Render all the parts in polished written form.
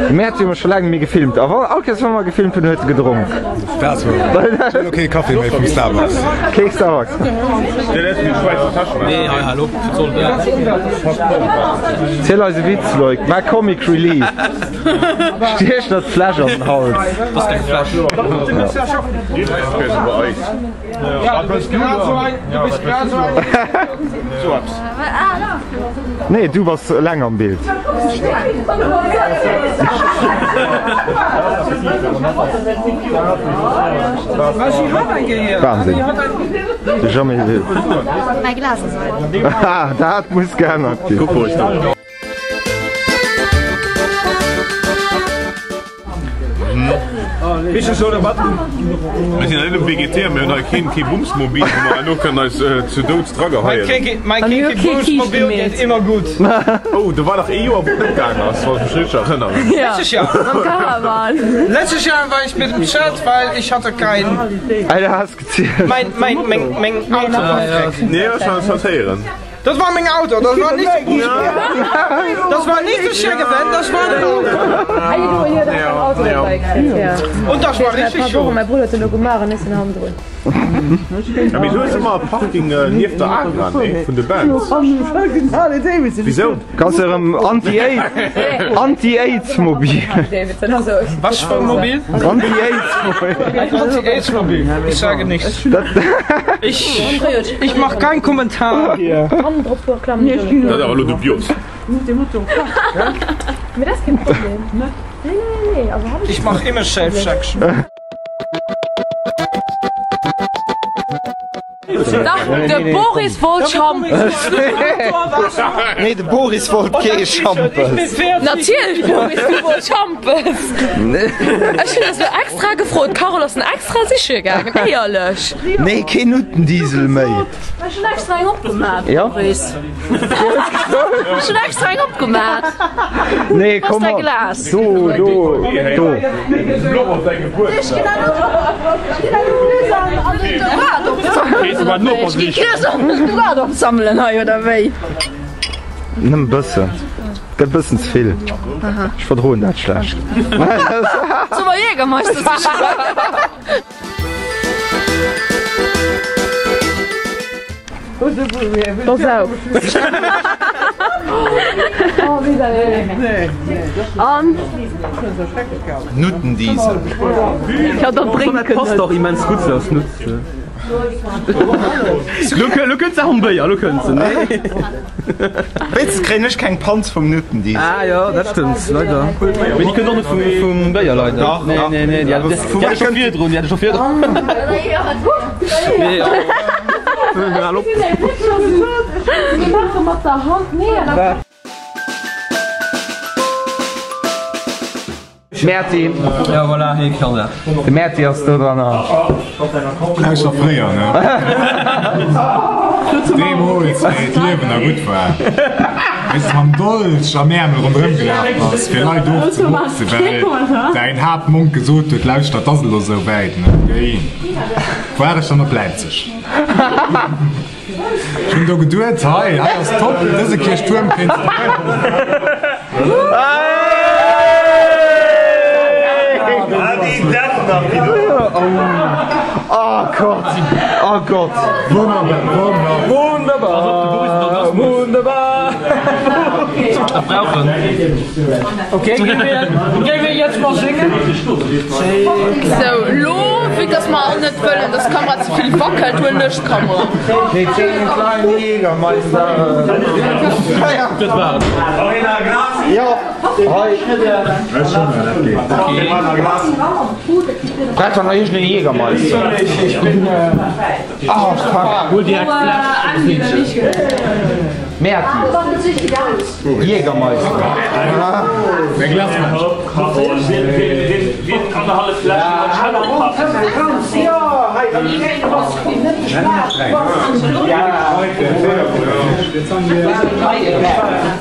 De Mäerti hu mer scho laang net méi gefilmt. A wann, all Kéiers wa mer gefilmt hunn, huet e gedronk. Dat ass wouer. Ech huelen och kee Kaffi méi vum Starbucks. Kee Starbucks. Ziel eis e Witz, Loïc. Maach Comic Relief. Stiech der d'Fläsch an den Hals. Nee, du bass eleng am Bild. Wahnsinn. Du jamais vu. Ah, dat muss geännert ginn. Mir sinn net um BGT a mir hunn hei keen kee Bumsmobil, wou mer herno kënnen eis zu Doud drageheien. Mein kinky Bumsmobil geht immer gut. Oh, do war dach ee Joer, wou et net gaang ass, wann ech mech richteg erënneren. Letztes Jahr. Mam Caravan. Letztes Jahr war ich mit dem Zelt, weil ich hatte kein. Alter, has gezielt. Mein, mein, mein, mein Auto war dreck. Nee, ech hat héieren. Das war meng Auto, das war nicht Das war nicht de Chevette, das war den Auto. Und das war richtig schön. Mein Bruder huet en elo gemaach an ech sinn hannendrun. Ja, mee du hues ëmmer e Parking nieft der Agra, nee? Vun de Bands. Wisou? Kanns de erëm Anti-Aids-Mobil. Was für ein Mobil? Anti-Aids-Mobil. Anti-Aids-Mobil. Ich sage nichts. Ich, ich mach keinen Kommentar. Dat awer elo dubios. Ich mach immer Safe Sex. Dach, de Boris wollt Schampes. Nee, de Boris wollt kee Schampes. Natierlech, Boris, du wollt Schampes. Ech hunn das lo extra gefrot. D'Carole ass en extra siche gaangen, éierlech. Nee, keen Nuttendiesel méi. Ech hunn extra eng opgemaach, Ja? Boris. Ech hunn extra eng opgemaach. Nee, Wo ass komm däi mat. Glas? Do, do, do. Opsammelen hei oder wéi? Nëmme bëssen. Gëtt bëssen ze vill. Ech verdroen dat schlecht. Soll mer Jägermeister sichen? Pass auf. An Nuttendiesel. Ja, da drénken. Passt och immens gutt sou als Nutt. Lo kënnt se am Béier, lo kënnt se, nee? Wéinstens kréien ech keng Panz vum Nuttendiesel. Ah jo, dat stëmmt, leider. Mee déi kënnt och net vum Béier, leider. Dach, dach. Nee, nee, déi hat ech scho virdrun, déi hat ech scho virdrun. Mee hal op. Mäerti. Ja voilà, hee kann dat. De Mäerti ass do dran. Ausser fréier, ne? Deemools, wéi d'Liewen nach gutt war, wéi s de mam Dolch am Äermel ronderëm gelaf bass, fir Leit ofzemoxen, well däin Haaptmonk gesot huet, Lauschter, 't ass elo sou wäit, ne? Géi, war ech dann op Leipzig. Ech hunn do geduet, hei, hei ass top, dëse Kierchtuerm kéints de Oh Gott, oh Gott. Wonnerbar, wunderbar. Wunderbar, wunderbar. Okay, gehen wir, gehen wir jetzt mal singen? Sou, lo, vue dass mer all net wëllen, dass d'Kamera ze vill wackelt, huelen ech d'Kamera. Jägermeister.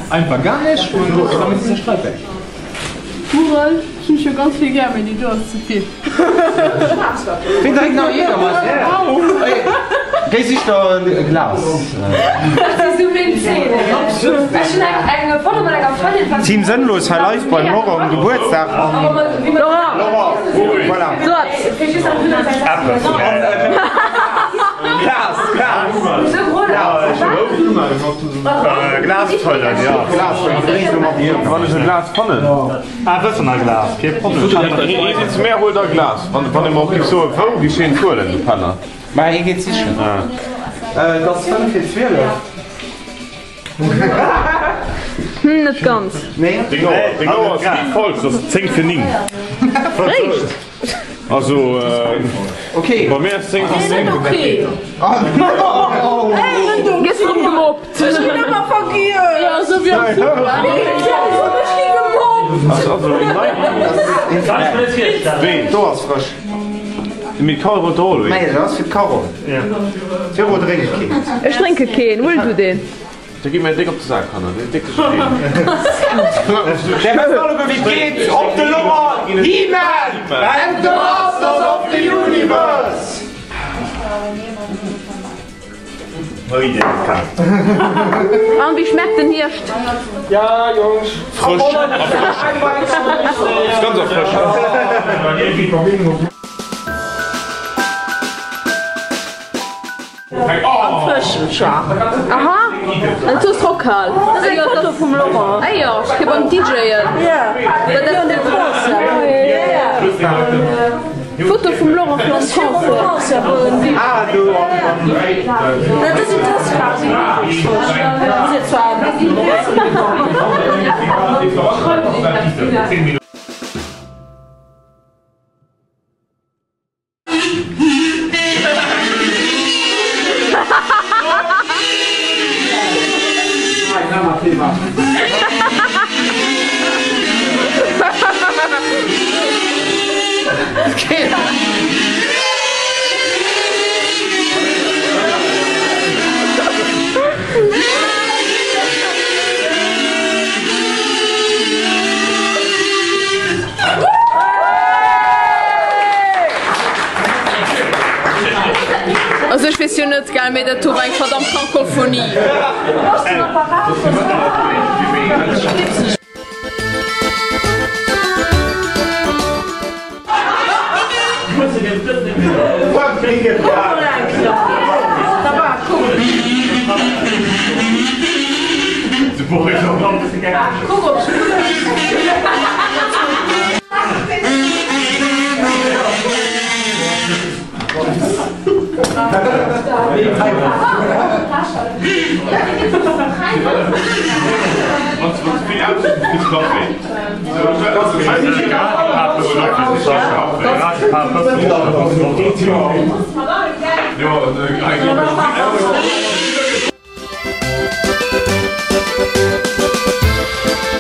Einfach gar nicht und damit ist der Streit weg. Mural, ech hunn dech jo ganz vill gär, mee déi do ass ze vill. Ween drénkt nach Jägermeister? Géi sich der e Glas. Team Sënnlos hei live beim Laurent um Gebuertsdag an Laurent, voilà. Glas, Glas, Glas fëllen, jo. Wann ech e Glas fannen. Ah, wëssen a Glas, kee Problem. Easy zu mär, huel der e Glas. Wann ee mer och giff soen wou, giff ech eent huelen, du Penner. Mä hie geet sichen. Et ass 5 vir 12. Hm, net ganz. Nee. Deng Auer, deng Auer ass ni falsch, et ass 10 vir 9. Réischt? Also, Okay. bei mär ass 10 vir 9. Okay. Gëss erëm gemobbt. Ech ginn ëmmer vergiess. Jo, esou wéi am Futtball. Ech gi gemobbt. Ass also eng nei. Ween? Do ass frësch. Mee d'Carole wollt der och elo een. Nee, dat ass fir d'Carole. D'Vero drénkt keen. Ech drénke keen. Huel du deen. Da gi mir déck op de Sak, Hanna. Déck dech een. Där wësst alleguer wéi et geet. Op de Laurent, He-Man and the Masters of the Universe! An wéi schmeckt den Hierscht? Ja Jungs. Frësch. Ass ganz erfrëschend. Aha, an du Rockhal. Dat ass eng Foto vum Laurent. Ah jo, fir beim DJen. Foto vum Laurent fir am Concert. Also ech weess jo net gell, mee dat do war eng verdammt Kakophonie.